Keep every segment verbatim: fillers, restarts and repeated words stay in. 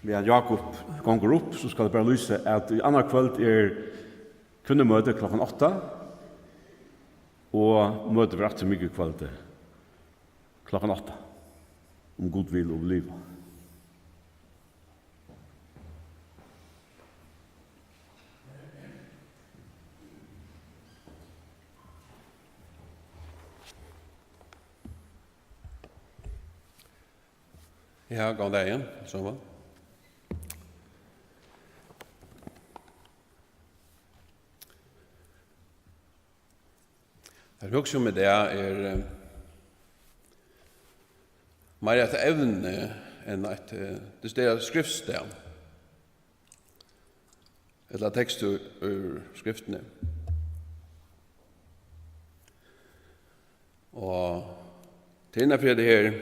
Meðan Jákup gongur upp, so skal eg bara lýsa, at í annað kvøld er kvinnumøti klokkan átta, og møtið verður aftur mikukvøldið klokkan átta, um Gud vil og vit liva. Ja, góðan dagin, saman. Tað, eg hugsi um í dag, er, eh, meira eitt evni enn eitt, eh, decideret skriftstað. Ella tekst úr, úr skriftini. Og til hina fyri hetta her,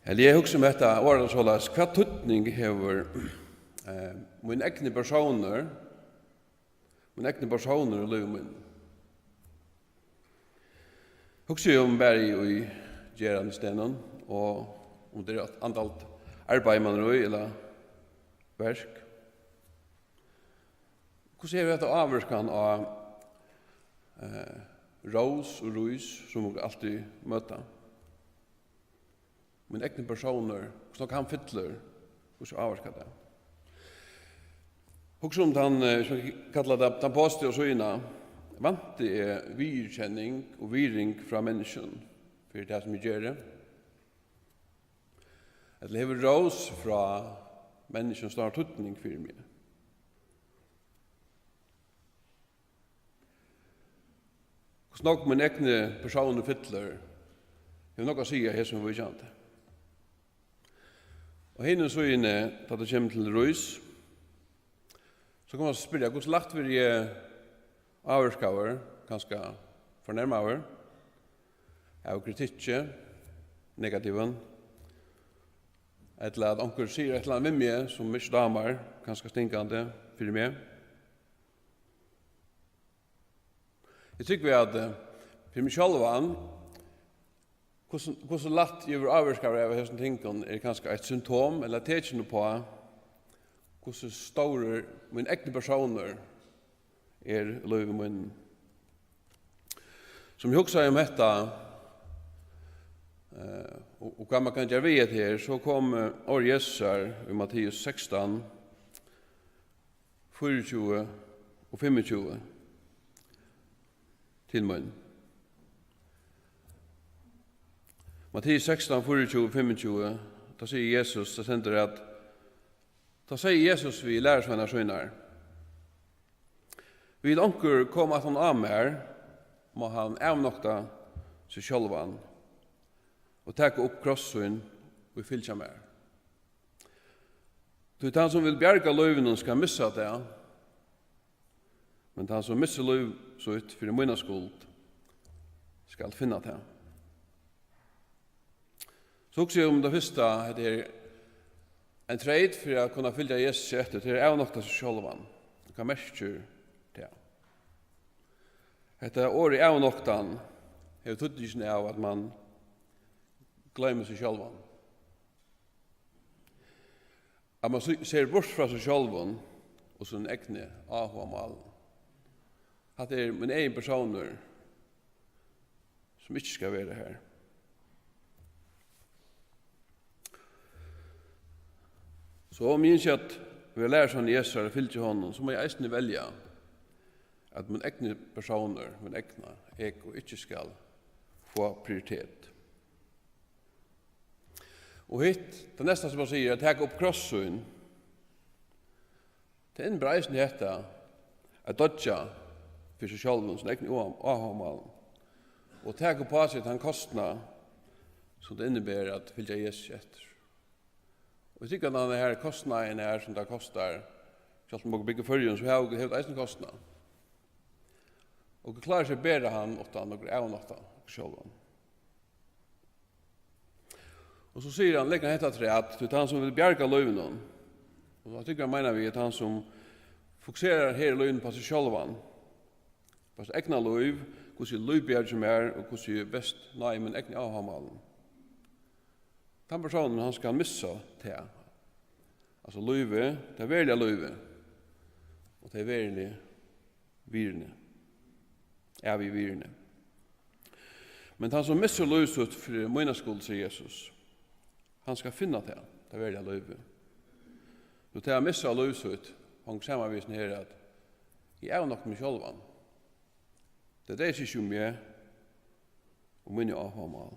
ella eg hugsi um hetta orðið soleiðis, hvat týdning hevur, eh, mín egni persónur, mín egni persónur í lívi mínum? Hugsi eg um bæði í gerandisdegnum og um tað er eitt andaligt arbeiði, mann er í, ella verk. Hvussu hevur hetta ávirkan á, eh, rós og rís, sum okur altíð møta? Mín egni persónur, hvussu nógv hann fyllir, hvussu ávirkar tað? Hugsa um tann, eh, sum vit kalla tað, tann positiva síðuna. Vænti eg viðurkenning og virðing frá menniskjum fyri tað, sum eg geri? Ella hevur rós frá menniskjum stóran týdning fyri meg? Hvussu nógv mín egni persónur fyllir, hevur nógv at siga hesum víkjandi. Og hini síðuni, tá tað kemur til rís, so kann mann spyrja, hvussu lætt verði eg ávirkaður, kanska fornærmaður, av kritikki, negativum, ella at onkur sigur eitt ella annað við meg, sum ikki dámar, kanska stingandi fyri meg. Eg trúgvi, at, eh, fyri meg sjálvan, hvussu, hvussu lætt eg verði ávirkaður av hesum tingunum, er kanska eitt symptom ella tekin uppá, hvussu stórur mín egni persónur er í lívi mínum. Sum eg hugsaði um hetta, eh, og, og hvat mann kann gera við hetta her, so kom, eh, orð Jesusar í Matteus sekstan, fýraogtjúgu og fimmogtjúgu til mín. Matteus sekstan, fýraogtjúgu, fimmogtjúgu, tá sigur Jesus, tað stendur at, tá segði Jesus við lærisveinar sínar: Vil onkur koma aftan á mær, má hann avnokta seg sjálvan og taka upp kross sín og fylgja mær. Tí tann, sum vil bjarga lívinum, skal missa tað, men tann, sum missir lív sítt fyri mína skuld, skal finna tað. So hugsi eg um tað fyrsta, hetta er ein treyt fyri at kunna fylgja Jesusi eftir, tað er at avnokta seg sjálvan. Hvat merkir tað? Hetta orðið avnoktan hevur týdningin av, at mann gloymir seg sjálvan. At mann sí-, sær burtur frá seg sjálvum og sín egni áhugamál. Hatta er mín egin persónur, sum ikki skal vera har. So um eg ynski at vera lærisveinur Jesusar og fylgja honum, so má eg eisini velja, at mín egni persónur, mín egna ego, ikki skal fáa prioritet. Og hitt, tað næsta sum hann sigur, at taka upp kross sín. Tað inniber eisini hetta, at doyggja fyri seg sjálvum, sín egnu áhugamálum, og taka upp á seg tann kostnað, sum tað inniber at fylgja Jesusi eftir. Og eg tykki, at hann her kostnaðin er, sum tað kostar, sjálvt um okur búgva í Føroyum, so hava okur, hevur tað eisini kostnað. Okur klára ikki at bera hann uttan okur avnokta okum sjálvan. Og so sigur hann, leggur hann hetta afturat, tí tann sum vil bjarga lívinum, og hann tykir, hann meinar við, at tann sum fokuserar her í lívinum upp á seg sjálvan, upp á sítt egna lív, hvussu eg lívbjargi mær, og hvussu eg best nái mínum egnu áhugamálum, tann persónurin, hann skal missa tað. Altso lívið, tað veruliga lívið, og tað veruliga virðini, ævigu virðini. Men tann, sum missir lív sítt fyri mína skuld, sigur Jesus, hann skal finna tað, tað veruliga lívið. Nú, tað at missa lív sítt hongur saman við hesum her, at eg avnokti meg sjálvan. Tað dreier seg ikki um meg og míni áhugamál.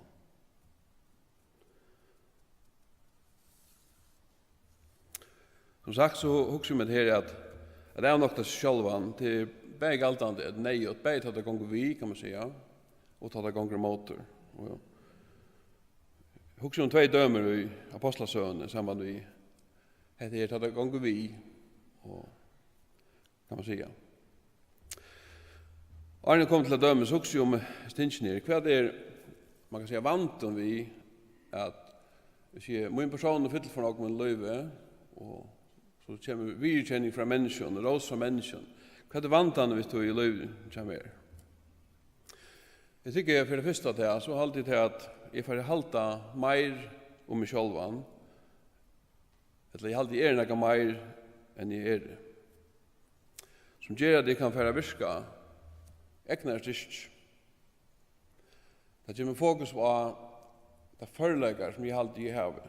Sum sagt, so hugsi eg mær her, at, at avnokta seg sjálvan, tað er bæði galdandi, at neyðugt, bæði tá tað gongur við, kann man siga, og tá tað gongur ímótur. Og hugsi um tvey dømi í Apostlasøguni í samband við hetta her, tá tað gongur við, og kann man siga. Áðrenn eg kom til at dømis, hugsi eg um hesi tingini her. Hvat er, man kann siga, vandin við, at, eg sigi, mín persónur fyllir for nógv mín lívi, og so kemur viðurkenning frá menniskjum, rós frá menniskjum. Hvat er vandin við tí í lívi hjá mær? Eg tykki, fyri tað fyrsta, tað, so haldi eg tað, at eg fari at halda meir um meg sjálvan, ella eg haldi, eg eri nakað meir, enn eg eri, sum ger, at eg kann fara at virka egnari styrki. Tað gevur mær fokus á tær førleikar, sum eg haldi, eg havi.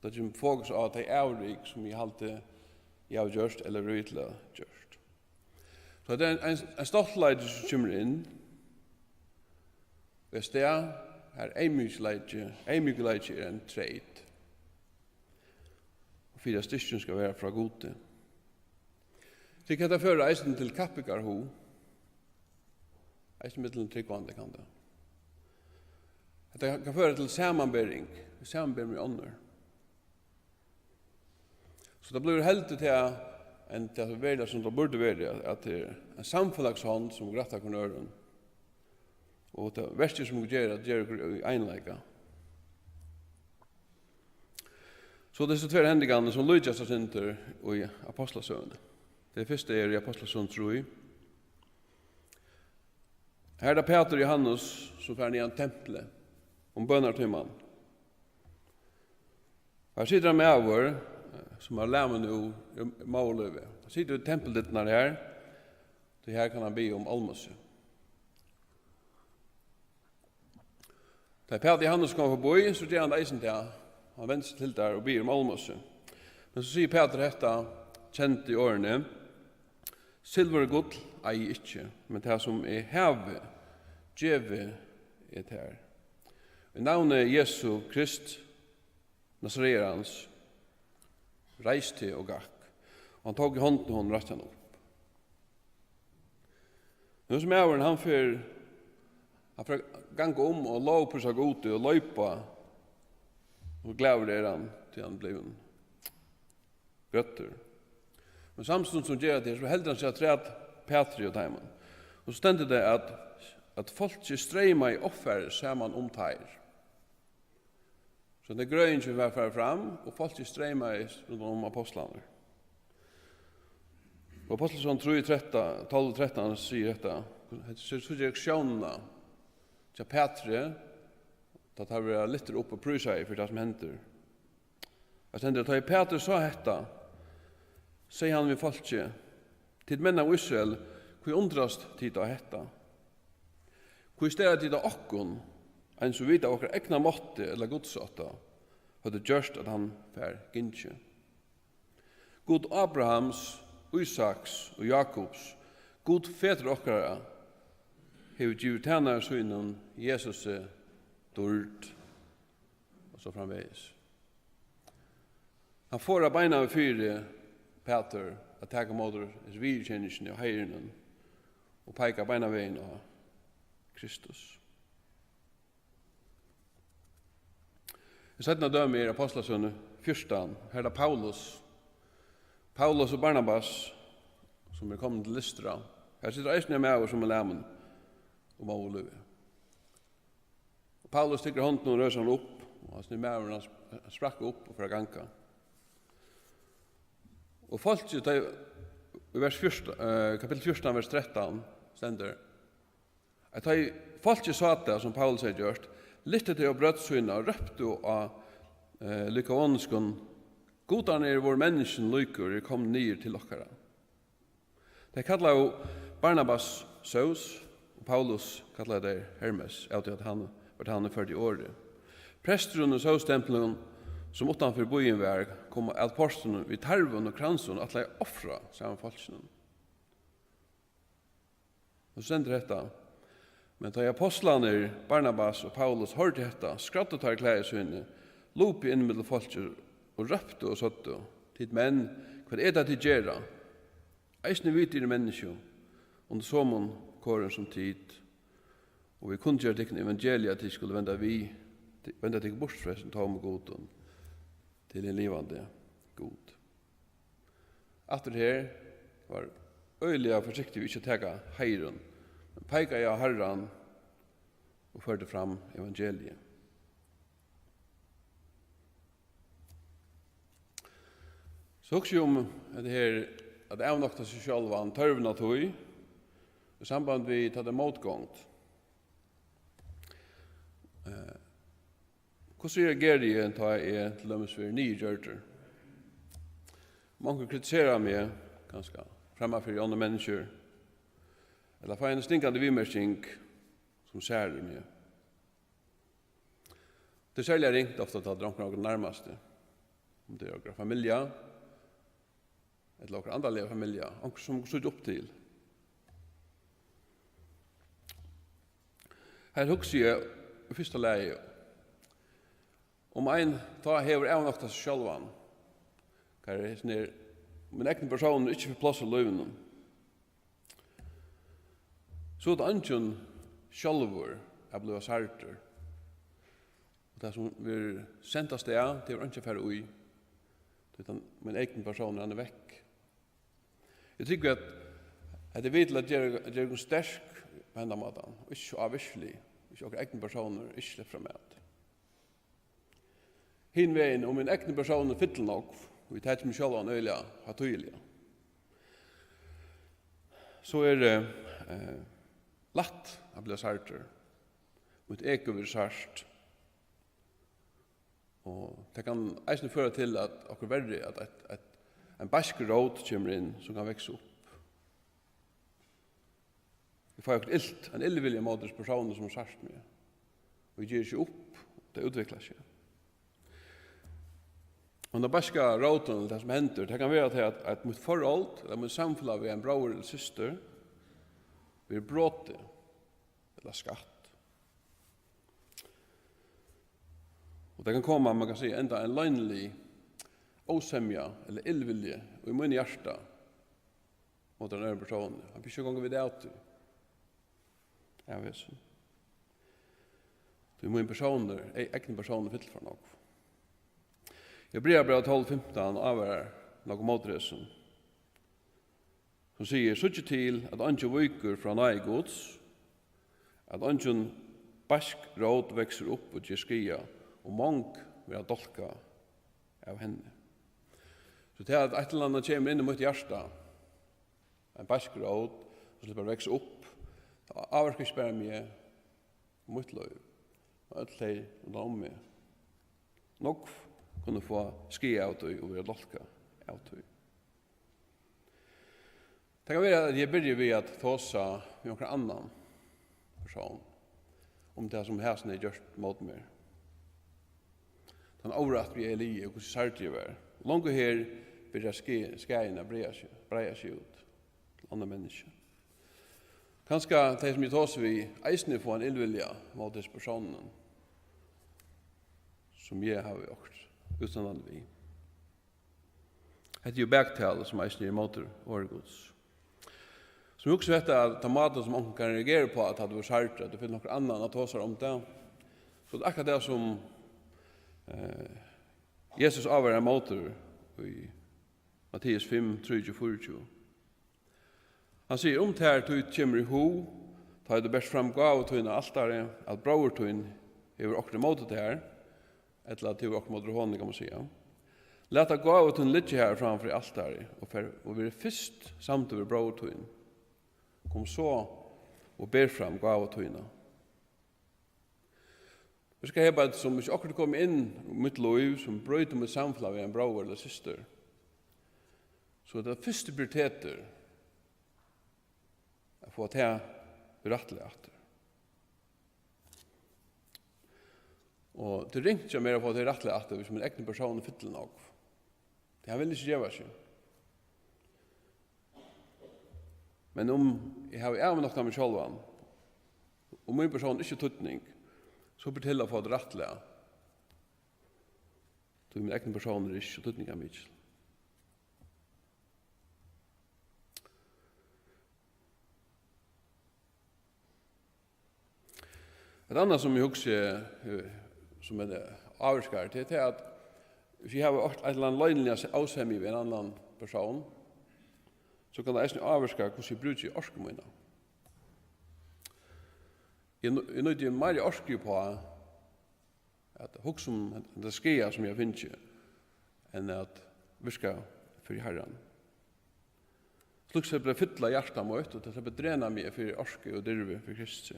Tað gevur mær fokus á tey avrik, sum eg haldi, eg havi gjørt ella verið við til at gjørt. So hetta er ein, ein, ein stoltleiki, sum kemur inn í eitt stað, har eyðmjúkleiki, eyðmjúkleiki er ein treyt, og fyri at styrkin skal vera frá Gudi. Tí kann tað føra eisini til kappingarhug, eisini millum trúgvandi kann tað. Hetta kann føra til samanbering, samanbering við onnur. So tað blívur heldur tað, enn tað veruliga, sum tað burdi verið, at, at tað er ein samfelagshond, sum okur rætta hvørjum øðrum. Og tað verkið, sum okur gera, gera okur í einleika. So tað eru so tvær hendingarnar, sum líkjast eitt sindur í Apostlasøguni. Tað fyrsta er í Apostlasøguni trý. Her er tað Pætur og Jóhannes, sum fara niðan í templið um bønartíman. Her situr ein maður, eh, sum er lamin úr, úr móðurlívi. Hann situr í tempuldyrnar her, tí her kann hann biðja um almissu. Tá Pætur og Jóhannes koma forbi, so ger hann tað eisini tað. Hann vendir seg til teir og biður um almissu. Men so sigur Pætur hetta kendu orðini: Silvur og gull eigi eg ikki, men tað, sum eg havi, gevi eg tær. Í navni Jesu Krist, Nasareans, reis teg og gakk. Og hann tók í hondina á honum og reisti hann upp. Nú, hesin maðurin, hann fer, hann fer at ganga um og lovprísa Gud og leypa, og glaður er hann, tí hann er blivin grøddur. Men samstundis sum ger tað her, so heldur hann seg afturat Pætri og teimum. Og so stendur tað, at, at fólkið streymaði ovfarið saman um teir. So tað grøðingin var farin fram, og fólkið streymaði rundan um ápostlarnar. Og Ápostlasøgan trý trettan, tólv trettan sigur hetta, hetta er so reaktiónin hjá Pætri, tá teir verða lyftir upp og prísaðir fyri tað, sum hendir. At stendur, tá ið Pætur sá hetta, segði hann við fólkið: Tit menn av Ísrael, hví undrast tit á hetta? Hví stara tit á okkum, eins og vit av okkara egna mátti ella gudsótta høvdu gjørt, at hann fær gingið? Gud Abrahams, Ísaks og Jakobs, Gud fedra okkara, hevur givið tænara sínum Jesusi dýrd, og so framvegis. Hann forðar beinanvegin fyri Pætur at taka ímóti hesi viðurkenningini av Harranum og peikar beinanvegin á Kristus. Eitt seinna dømi er Ápostlasøgan fjúrtan. Her er tað Paulus. Paulus og Barnabas, sum eru komnir til Lystra. Her situr eisini ein maður, sum er lamin um móðurlívi. Og Paulus tekur hondina og reisir hann upp, og hasin maðurin, hann sp-, sprakk upp og fer at ganga. Og fólkið, tá, í vers fjúrtan, eh, kapittul fjúrtan, vers trettan, stendur, at tá ið fólkið sá tað, sum Paulus hevði gjørt, lyftu tey upp rødd sína og róptu á, eh, lykaoniskum: Gudarnir vóru menniskjum líkir, eru komnir niður til okkara. Tey kallaðu Barnabas Zeus, og Paulus kallaði tey Hermes, av tí at hann var tann, ið førdi orðið. Presturin í Zeus-templinum, sum uttan fyri býin var, kom at portrinum við tarvum og kransum og ætlaði at ofra saman fólkinum. Og so stendur hetta: Men tá ið apostlarnir Barnabas og Paulus hoyrdu hetta, skræddu teir klæði síni, lupu inn millum fólkið og róptu og søgdu: Tit menn, hvat er tað, tit gera? Eisini vit eru menniskju, undir somu korum sum tit, og vit kunngera tykkum evangeliið, at tit skulu venda við, venda tykkum burt frá hesum tómu gudum til hin livandi Gud. Aftur her var øgiliga forsiktig við ikki at taka heiðurin, men peikaði á Harran og førdi fram evangeliið. So hugsi eg um hetta her, at avnokta seg sjálvan, tørvin á tí, í samband við tá tað er mótgongd. Eh, Hvussu reageri eg, tá eg til dømis verði niðurgjørdur? Um onkur kritiserar meg, kanska framman fyri onnur menniskju, ella fái eina stingandi viðmerking, sum særir meg. Tað er serliga ringt ofta, tá tað er onkur av okkara nærmastu, um tað er okkara familja, ella okkara andaliga familja, onkur, sum okur síggja upp til. Her hugsi eg í fyrsta lagi, um ein tá hevur avnoktað seg sjálvan, har hesin er, mín egni persónur ikki fær pláss í lívinum, so er tað eingin sjálvur at blíva særdur. Og tað, sum verður sent av stað, tað hevur einki at fara í, tí tann mín egni persónur, hann er vekk. Eg trúgvi, at hetta er við til at gera, at gera okkum sterk á hendan mátan, og ikki so ávirkilig, hvis okkara egni persónur ikki sleppur framat. Hin vegin, um mín egni persónur fyllir nógv, og eg taki meg sjálvan øgiliga hátíðiliga, so er, eh, lætt at blíva særdur. Mítt ego verður sært. Og tað kann eisini føra til, at okkurt verri, at eitt, eitt, ein beisk rót kemur inn, sum kann vaksa upp. Eg fái okkurt ilt, ein illvilja móti hesum persóni, sum hevur sært meg. Og eg geri ikki upp, tað útviklar seg. Og tann beiska rótin, tað sum hendir, tað kann vera tað, at, at mítt forhold, ella mítt samfelag við ein bróður ella systur, verður brotið ella skatt. Og tað kann koma, man kann siga, enda ein loynilig ósemja ella illvilji í mín hjarta móti einum øðrum persóni. Hann fer ikki at ganga við av tí. Av hesum. Tí mín persónur, e-, egni persónur fyllir for nógv. Hebrearabræv tólv fimtan ávarar nokk móti hesum, sum sigur: Síggið til, at eingin víkur frá náði Guds, at eingin beisk rót veksur upp og ger skaða, og mong verða dálkað av henni. So tað, at eitt ella annað kemur inn í mítt hjarta, ein beisk rót, sum sleppur at vaksa upp, tað ávirkar ikki bara meg og mítt lív, men øll tey rundan um meg. Nógv kunnu fáa skaða av tí og verða dálkað av tí. Tað kann vera, at eg byrji við at tosa við onkran annan persón um tað, sum hasin hevur gjørt móti mær. Tann órætt, eg havi liðið, og hvussu særdur eg var. Longu her byrjar ske-, skaðin at breiða seg, breiða seg út til onnur menniskju. Kanska tey, sum eg tosi við, eisini fáa ein illvilja móti hesum persóninum, sum eg havi okkurt útistandandi við. Hetta er jú baktala, sum eisini er ímóti orði Guds. Sum eg hugsi hetta, at tann mátan, sum onkur kann reagera uppá, at tá tú ert særdur, at tú finnur nokkur annan at tosa um tað, so er tað akkurát tað, sum, eh, Jesus ávarar ímóti í Matteus fimm, trýogtjúgu, fýraogtjúgu. Hann sigur: Um tær tí kemur í hug, tá ið tú bert fram gávu tína á altarið, at bróðir tín hevur okkurt ímóti tær, ella at tú hevur okkurt ímóti honum, kann man siga, lat tá gávu tína liggja har framman fyri altarið, og far og ver fyrst samdur við bróður tín. Kom so og ber fram gávu tína. Hvis skal hava eitt, sum, hvis okkurt er komið inn í mítt lív, sum broytir mítt samfelag við ein bróður ella systur, so er tað fyrsti prioritetur at fáa tað rættiliga aftur. Og tað er ringt hjá mær at fáa tað rættiliga aftur, hvis mín egni persónur fyllir nógv. Tað vil hann ikki geva seg. Men um eg havi avnoktað meg sjálvan, og mín persónur ikki hevur týdning, so ber til at fáa tað rættiliga. Tí mín egni persónur er ikki so týdningarmikil. Eitt annað, sum eg hugsi, eh, sum er ávirkar, tað er tað, at hvis eg havi eitt, eitt ella annað loyniliga ósemja við ein annan persón, so kann tað eisini ávirka, hvussu eg brúki orku mína. Eg nú-, eg nýti meiri orku upp á at hugsa um henda skaða, sum eg havi fingið, enn at virka fyri Harran. Slíkt sleppur at fylla hjarta mítt, og tað sleppur at drena meg fyri orku og dirvi fyri Kristi.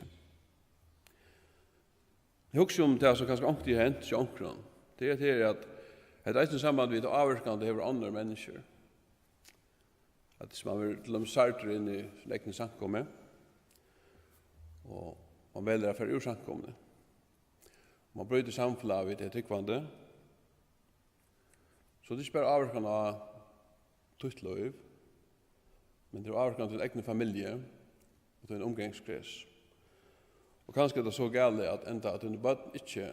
Eg hugsi um tað, sum kanska onkuntíð er hent hjá onkrum. Tað er, tað er, at hetta er eisini samband við tað ávirkan, tað hevur á onnur menniskju. At hvis man verður til dømis særdur inn í sín egnu samkomu, og man velur at fara úr samkomuni, man brýtur samfelag við tey trúgvandi, so tað er ikki bara ávirkan á títt lív, men tað er ávirkan á tína egnu familju og tín umgangskrins. Og kanska er tað so galið, at enda at tíni børn ikki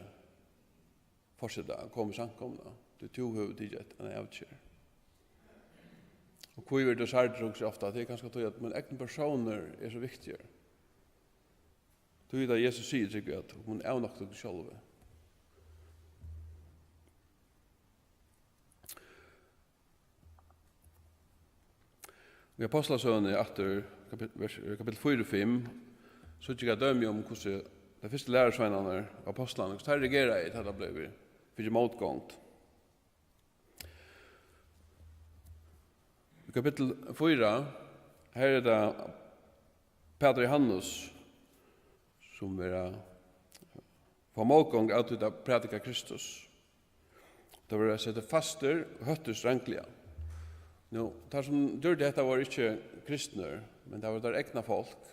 fortseta at koma í samkomuna, tí tú hevur tikið eitt, eina avgerð. Og hví verður tú særdur, hugsi eg ofta, tað er kanska tí, at mín egni persónur er so viktigur. Tí er tað, Jesus sigur, trúgvi eg, at tú munt avnokta teg sjálvi. Í Ápostlasøguni aftur, kapit-, vers, kapitul fýra og fimm, síggja vit eitt dømi um, hvussu teir fyrstu lærisveinarnir og ápostlarnir, hvussu teir reageraðu, tá teir blivu fyri mótgongd. Í kapitul fýra, her er tað Pætur og Johannes, sum verða, fáa mótgongd av tí at prædika Kristus. Teir verða settir fastir og hóttir strangliga. Nú, teir sum gjørdu hetta, vóru ikki kristnir, men tað vóru teirra egna fólk.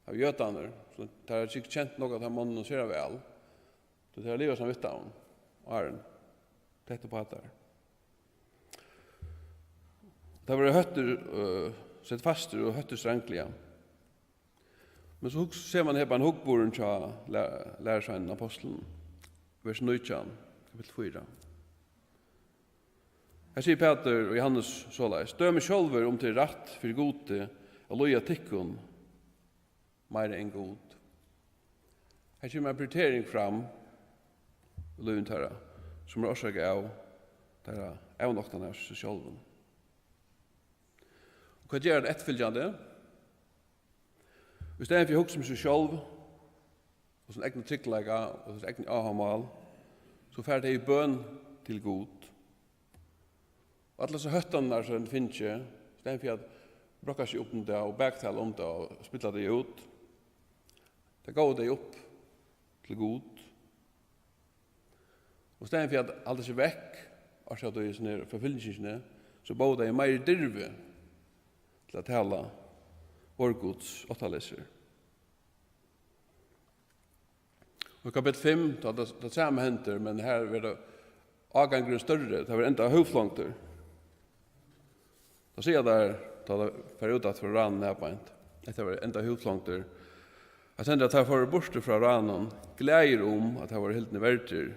Av jødarnir, so teir hava sikkurt kent nokk av teimum monnunum sera væl, tí teir hava livað saman við teimum áðrenn, tætt uppá teir. Teir verða hóttir, øh, settir fastir og hóttir strangliga. Men so hugs-, sær man her bara ein hugburðin hjá læ-, lærisveinunum, ápostlinum, vers nítjan, kapitul fýra. Her sigur Pætur og Johannes soleiðis: Dømið sjálvir, um tað er rætt fyri Gudi at lýða tykkum meira enn Gud. Her kemur ein prioritering fram í lívinum teirra, sum er orsakað av teirra avnoktan av seg sjálvum. Og hvat gera tey eftirfylgjandi? Í staðin fyri at hugsa um seg sjálv og sín egna tryggleika og sítt egna áhugamál, so fara tey í bøn til Gud. Og allar hesar hóttanirnar, sum tey fingu, í staðin fyri at brokka seg upp um tað og baktala um tað og spilla tey út, tað góvu tey upp til Gud. Og í staðin fyri at halda seg vekk, orsaka tí, sum er forfylgingini, so bóðu tey meiri dirvi til at tala orð Guds áttaleysir. Og í kapitul fimm, tá tað, tað sama hendir, men her verður ágangurin størri, tað verður enntá húðflongdir. Tá siga teir, tá teir fara út aftur frá ráninum nærbeint, eftir at hava verið enntá húðflongdir, at henda at teir fóru burtur frá ráninum, glaðir um, at teir vóru hildnir verdir,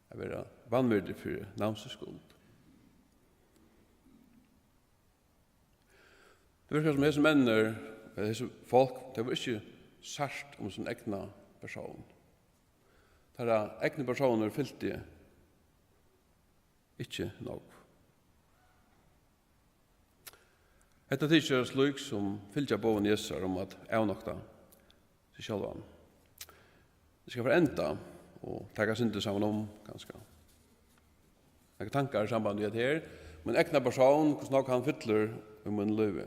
at vera vanvirdir fyri navnsins skuld. Tað virkar sum hesir menninir, ella hesi fólk, tey vóru ikki sært um sín egna persón. Teirra egni persónur fylti ikki nógv. Hetta tykist at vera slík, sum fylgja boðum Jesusar um at avnokta seg sjálvan. Eg skal fara at enda og taka eitt sindur saman um, kanska, nakrar tankar í sambandi við hetta her. Mín egna persón, hvussu nógv hann fyllir í mínum lívi.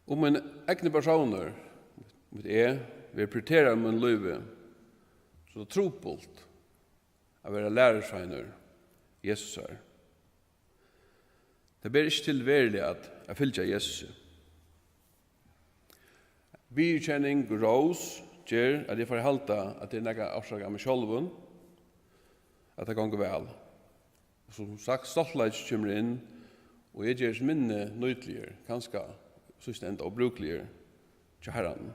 Um mín egni persónur, mítt eg, verið prioriteraður í mínum lívi, so er tað trupult at vera lærisveinur Jesusar. Tað ber ikki til veruliga at, at fylgja Jesusi. Viðurkenning og rós ger, at eg fari at halda, at tað er nakað orsakað av mær sjálvum, at tað gongur væl. Og sum sagt, stoltleiki kemur inn, og eg gerist minni nýtiligur, kanska í síðsta enda óbrúkligur hjá Harranum.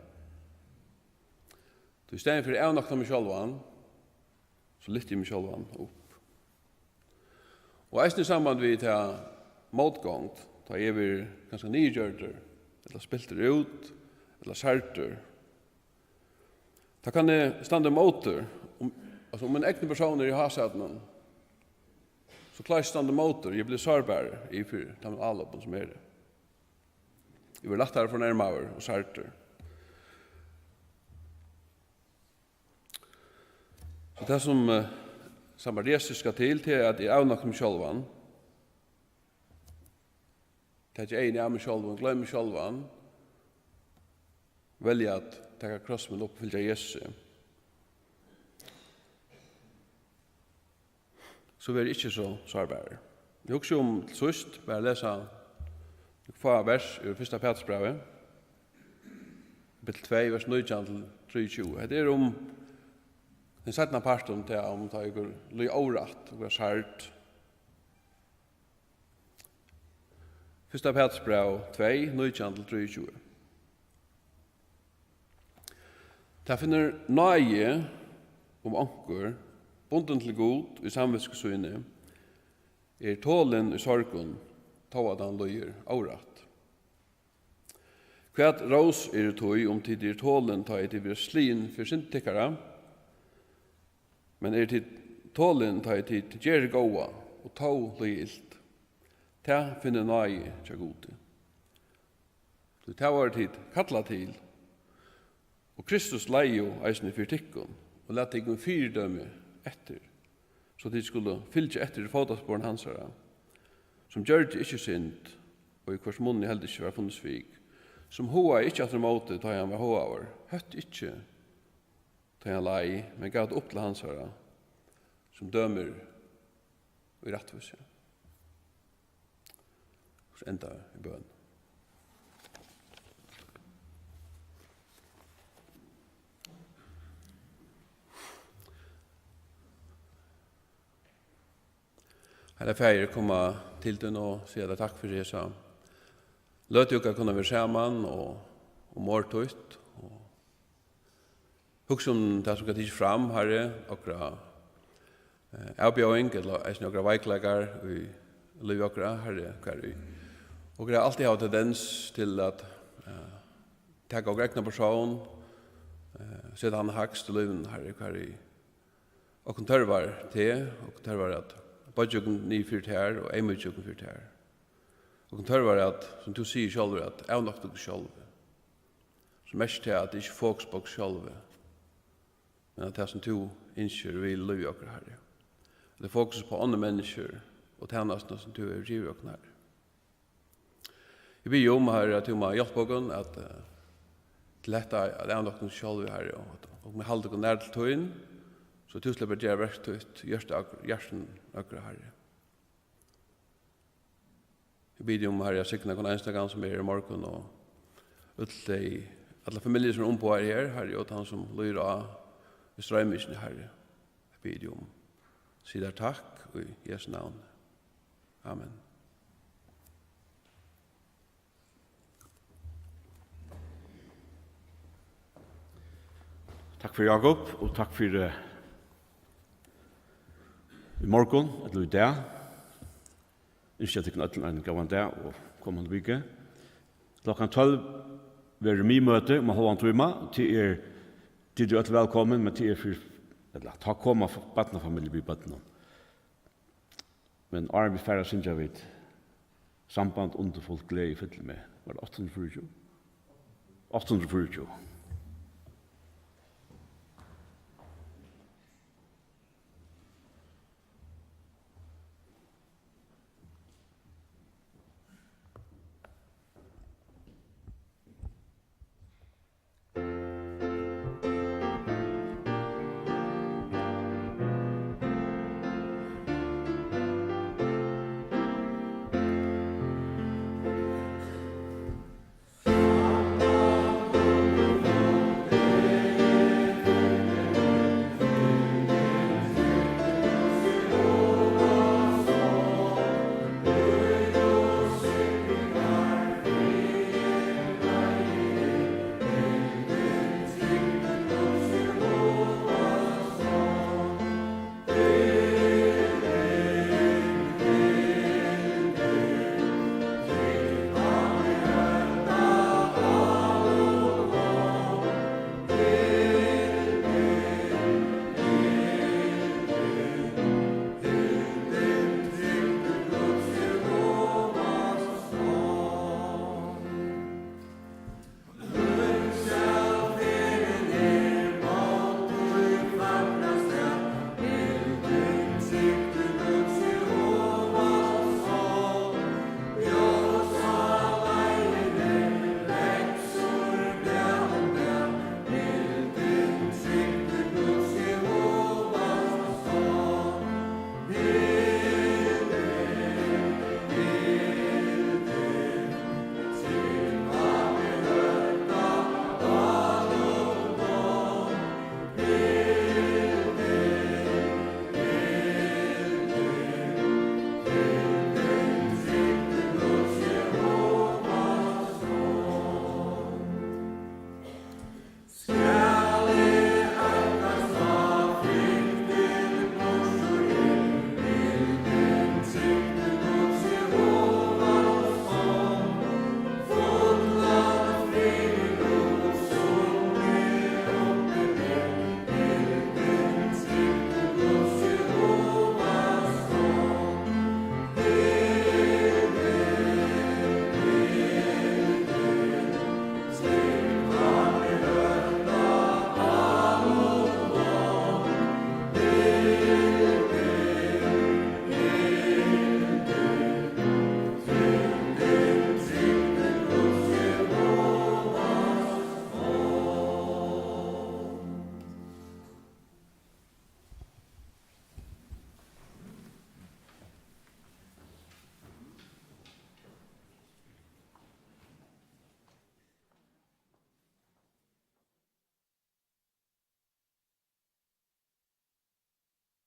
Tí í staðin fyri at avnokta meg sjálvan, so lyfti eg meg sjálvan upp. Og eisini í samband við ta mótgongd, tá eg verði kanska niðurgjørdur, ella spiltur út, ella særdur, tá kann eg standa ímóti, um, altso, um mín egni persónur er í hásætinum, so klári eg ikki standa ímóti, eg blívi sárbarur yvir fyri teimum álopum sum eru. Eg verði lættari fornærmaður og særdur. So tað sum, eh, samarisk skal til, tað er, at eg avnokti meg sjálvan, taki eyguni av mær sjálvum, gloymi meg sjálvan, velji at taka kross mín upp og fylgja Jesusi. So verði eg ikki so sárbarur. Eg hugsi um til síðst bara at lesa fá vers úr fyrsta Pætursbrævi, kapittul tvey, vers nítjan til trýogtjúgu. Hetta er um hin seinna partin, tað um tá okur líða órætt, okur verða sært. Fyrsta Pætursbræv tvey, nítjan til trýogtjúgu. Tað finnur náði, um onkur, bundin til Gud í samvitsku síni, er tolin í sorgum, tó at hann líður órætt. Hvat rós eru tí, um tit eru tolin, tá ið tit verða sligin fyri synd tykkara? Men eru tit tolin, tá ið tit gera hið góða, og tó líða ilt? Tað finnur náði hjá Gudi. Tí tað vóru tit kallað til, og Kristus leið jú eisini fyri tykkum, og læt tykkum fyridømi eftir, so tit skulu fylgja eftir í fótasporum hansara, sum gjørdi ikki synd, og í hvørs munni heldur ikki var funnið svik, sum háaði ikki aftur ímóti, tá ið hann var háaður, hótti ikki, tá ið hann leið, men gav tað upp til hansara, sum dømir í rættvísi. So enda í bøn. Harri Faðir, koma til tín og siga tær takk fyri hesa løtu, okkara kunna vera saman og, og um orð títt, og hugsa um tað, sum skal tikið fram, Harri, okkara, eh, avbjóðing, ella eisini okkara veikleikar í lívi okkara, Harri, hvar í okkara altíð hava tendens til at, eh, taka okkara egna persón, eh, seta hann hægst í lívinum, Harri, hvar í okkum tørvar teg, okkum tørvar at boyggja okkum niður fyri tær og eyðmýkja okkum fyri tær. Okkum tørvar at, sum tú sigur sjálvur, at avnokta okkum sjálv. Sum merkir tað, at tað er ikki fokus á okkum sjálv, men at tað, sum tú ynskir og vil í lívi okkara, Harri. At tað er fokus á onnur menniskju og tænastuna, sum tú hevur givið okkum, Harri. Eg biði um, Harri, at tú má hjálpa okkum at, eh, til hetta, at avnokta okkum sjálv, Harri, og at, og vit halda okkum nær til tín, so tú sleppur at gera verk títt í hjørtu ok-, hjartum okkara, Harri. Eg biði um, Harri, at signa hvønn einstakan, sum er her í morgun, og øll tey, allar familjur, sum eru umboðaðar her, Harri, og tann, sum lýðir á í stroymingini, Harri. Eg biði um. Sigi tær takk í Jesu navni. Amen. Takk fyri, Jakob, og takk fyri, eh, í morgun, ella í dag. Ynskja tykkum øllum ein góðan dag og komandi viku. Klokkan tólv verður miðmøti um ein hálvan tíma. Tit er, tit eru øll vælkomin, men tit er fyri, ella, tá koma f-, barnafamiljur við børnum. Men áðrenn vit fara, syngja vit Samband undurfult, gleði fyllir meg. Var tað átta hundrað og fýraogtjúgu? Átta hundrað og fýraogtjúgu.